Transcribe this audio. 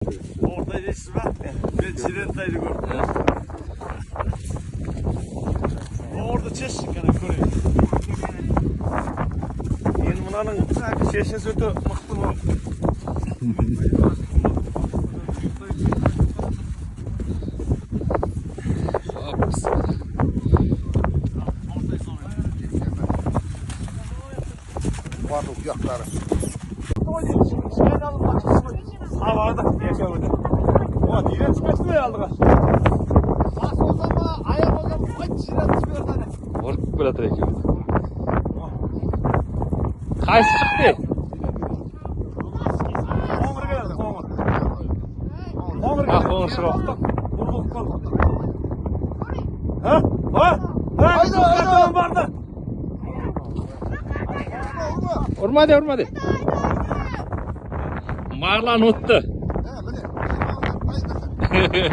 Орта дейсіз ба? Мен Сирентайды көрдім. Орда шешші, қане көрейін. Енді мынаның шешесі өте мықты болып. Барлық ұяқтары. Сабады, екеуі де. О, жирен түсіп кетті ме алдыға? Бас болса ма, аяқ болса ма, айт, жирен түсіп берді әне. Ұрып келе жатыр екеуі. Қайсы шықты? Қоңыр келеді, қоңыр. Қоңыр А, келеді. қоңыр шығып. Бұрылып қалды. Ха? Ха? Ха? Айда, айда. Барды. Ұрма де, ұрма де. Марлан ұтты. Міне.